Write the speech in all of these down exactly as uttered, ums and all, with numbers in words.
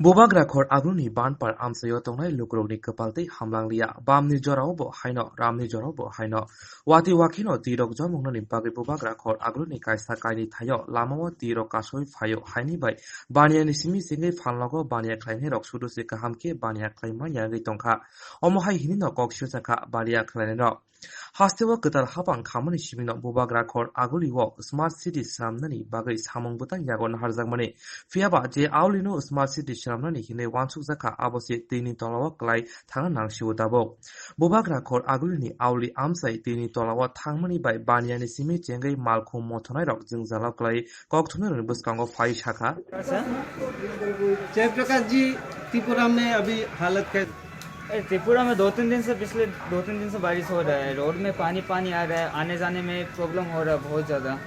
Bubagra khor agulni banpar amchaio tongnai lukurokni kwpal tei hamlang liya. Bamni jorao bo haino, ramni jorao bo haino. Watwi wakheno twi rok jomongnani bagwi bubagra khor agulni kaisa kainwi thaio lamao twi rok kasoi phaio haini bai baniani simi sengwi phalnogo baniya khlainairok sudu se kaham khe baniya khlai manya wngwi tongkha. Omo hai hinino kok sirjakha baniya khlainairok. Hasteo kwtal hapang khamani simino bubagra khor agulio Smart City swnamnani bagwi samung bwtang yago naharjakmani. Phiyaba je aulino Smart City swnamnani hinwi wansukjakha, abo se twini tolao klai thangna nangsio tabuk. Bubagra khor agulini auli amchai twini tolao thangmani bai baniani simi chengwi malkhung mothonairok jwngjalao klai kokthumnairokni bwskango phai sakha. Jayaprakash जी, त्रिपुरा में अभी हालत कैसे? ए, त्रिपुरा में दो तीन दिन से, पिछले दो तीन दिन से बारिश हो रहा है, रोड में पानी पानी आ रहा है, आने जाने में प्रॉब्लम हो रहा है बहुत ज़्यादा,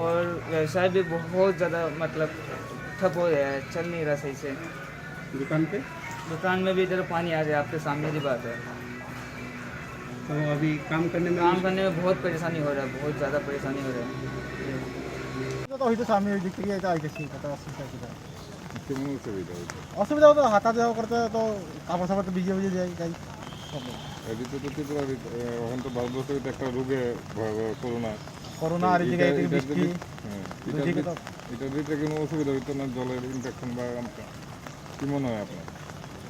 और व्यवसाय भी बहुत ज़्यादा, मतलब, ठप हो गया है, चल नहीं रहा सही से। दुकान पे? दुकान में भी इधर पानी आ रहा है, आपके सामने की बात है। तो अभी काम करने में काम करने में बहुत परेशानी हो रहा है, बहुत ज़्यादा परेशानी हो रहा है। তো হয়তো সামনে ওই দিক থেকে এটা আইতেছি, এটা অসুবিধা কি? কেমন অসুবিধা হচ্ছে? অসুবিধা হতো, হাঁটা যাওয়া করতে তো কাপড় সাপড় তো ভিজে ভিজে যায়, তাই problem। এদিকে তো ত্রিপুরা, এ, এখন তো ভারতবর্ষের একটা রোগে ভয়াবহ করোনা। করোনা আর এদিকে এটা, এদিকে এটা বৃষ্টি, যদি, হ্যাঁ, এটা দুদিকে যদি, তো এটা যদি কোনো অসুবিধা হইতো না, জলের ইনফেকশন বা এরকম কি মনে হয় আপনার?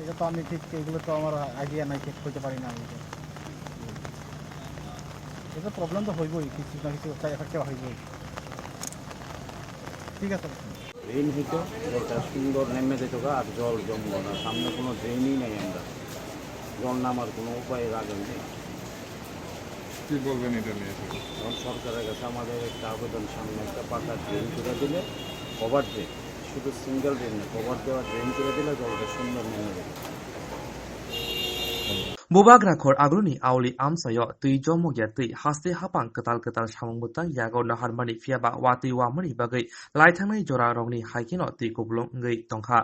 এটা তো আমি ঠিক, এগুলো তো আমার আইডিয়া নাই, ঠিক বলতে পারি না আমি এটা। এটা প্রবলেম তো হইবই, কিছু না কিছু একটা এফেক্ট হইবই। ঠিক আছে। ড্রেন হইতো, জলটা সুন্দর নেমে যেত গা, আর জল জমলো না, সামনে কোনো ড্রেনই নেই আমরা, জল নামার কোনো উপায় রাখেন নেই। কি বলবেন এটা নিয়ে? এখন সরকারের কাছে আমাদের একটা আবেদন, সামনে একটা পাকা ড্রেন করে দিলে, কভার ড্রেন, শুধু সিঙ্গেল ড্রেন না, কভার দেওয়া ড্রেন করে দিলে জলটা সুন্দর নেমে যাবে। Bubagra khor agulni auli amchaio twi jomogya twi haste hapang kwtal kwtal samung bwtang yago naharmani, phiyaba watwi wamani bagwi laithangnai jorarokni hai kheno twi kupulung wngwi tongkha.